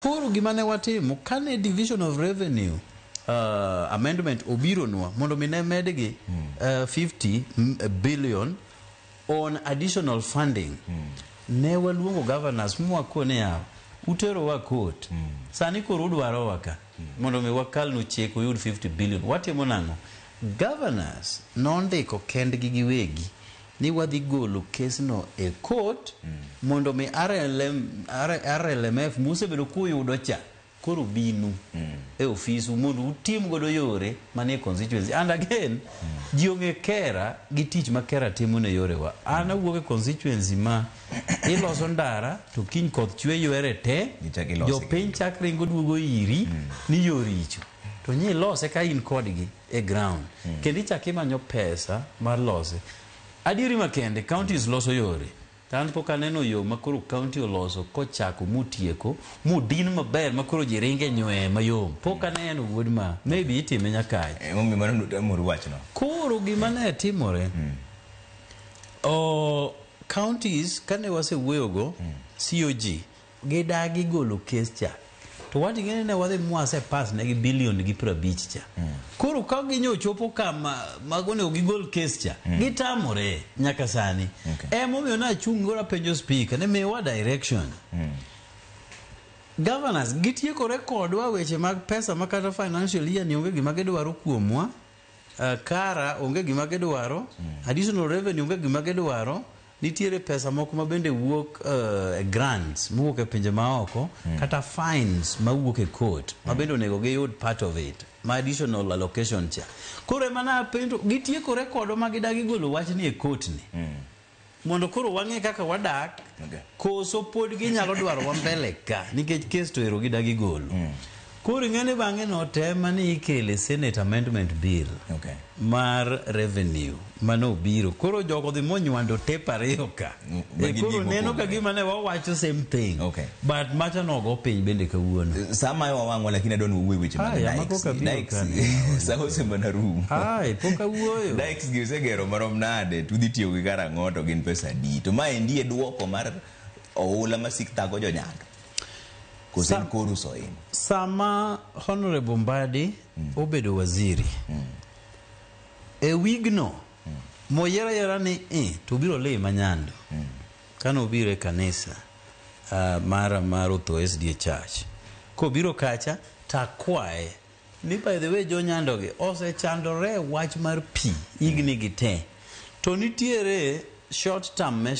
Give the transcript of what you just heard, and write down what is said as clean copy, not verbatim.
Koro gima ne watimo kane Division of Revenue amendment obironwa mondo mi ne medgi 50 billion on additional funding, ne waluongo governors mwakone yawa uterowa court, sani koro udwarowa ka mondo mi wakalnu chik uyud 50 billion. Watimo nang'o? Governors nondiko kendgi giwegi ni wadhi golo kesno e court mondo mi RLMF musebedo kuyudo cha koro binu e ofisu mondo utim godo yore manie constituency. And again, ji ong'e KeRRA gi tich ma KeRRA timo ne yorewa. An awuok e constituency ma iloso ndara to kiny koth chwe ywere te, Gichak ilose. Jopiny chak ringo duogo iri ni yo richo to nyi ilose ka in kodgi e ground kendo ichak imanyo pesa mar lose. Adieri makende, counties loso yore to an pok aneno yo ma koro county oloso kochako motieko modin maber ma koro ji ringe nywe mayom. Pok aneno, wuod ma maybe itime nyakae. Emomiyo mano notamori wachno. Koro gima ne timore o counties kane wasewuoyogo COG gidagi golo kes cha to wating'e ni ne wadhi mwase pass negi bilion gi 50 cha. Koro ka ginyo chopo kama mago onego gigol kes cha, gitamore nyaka sani. Emomiyo nachung' koro apenjo Speaker ni miwa direction. Governors gitiekore kodwa weche mag pesa ma kata financial year ni onge gima gidwaro kuomwa. Kara onge gima gidwaro, additional revenue onge gima gidwaro. Nitiere pesa moko ma bende wuok e grants mowuok e pinje maoko kata fines mawuok e court ma bende onego giyud part of it ma additional allocation cha. Koro ema napenjo, gitiekore kodwa ma gidagi golo wachni e court ni mondo koro wang'e kaka wadak koso pod ginyalo dwaro wa mbele ka nikech kes to ero gidagi golo. Koro ing'e ni bang'e no tema ni ikele Senate Amendment Bill mar revenue manobiro. Koro jogo dhi monywando tape ariyo ka. Ma E, gin koro gik neno ka mopogore. gima ne wawacho same thing but macha nogo piny bende kawuono. Sama wawang'wa, lakini adwa ni wawuo e weche mag Aya, dikes. mago kabiro Dikes, kani. sa osemana rumo. Ai, pok awuoyo. Dikes gi osegero marom nade to udhi tiyo gi karang'o to gin pesa adi? To ma endi e duoko mar oula masik thago jonyando. Koso en koru soin? Sama Honorable Mbadi obedo waziri e wigno moyier ayiera ni to obiro lima Nyando kane obiro e kanisa mara mar Otho SDA Church kobiro kacha takwaye ni by the way jo Nyando gi osechandore e wach mar pi higni gi te to nitiere short term measure.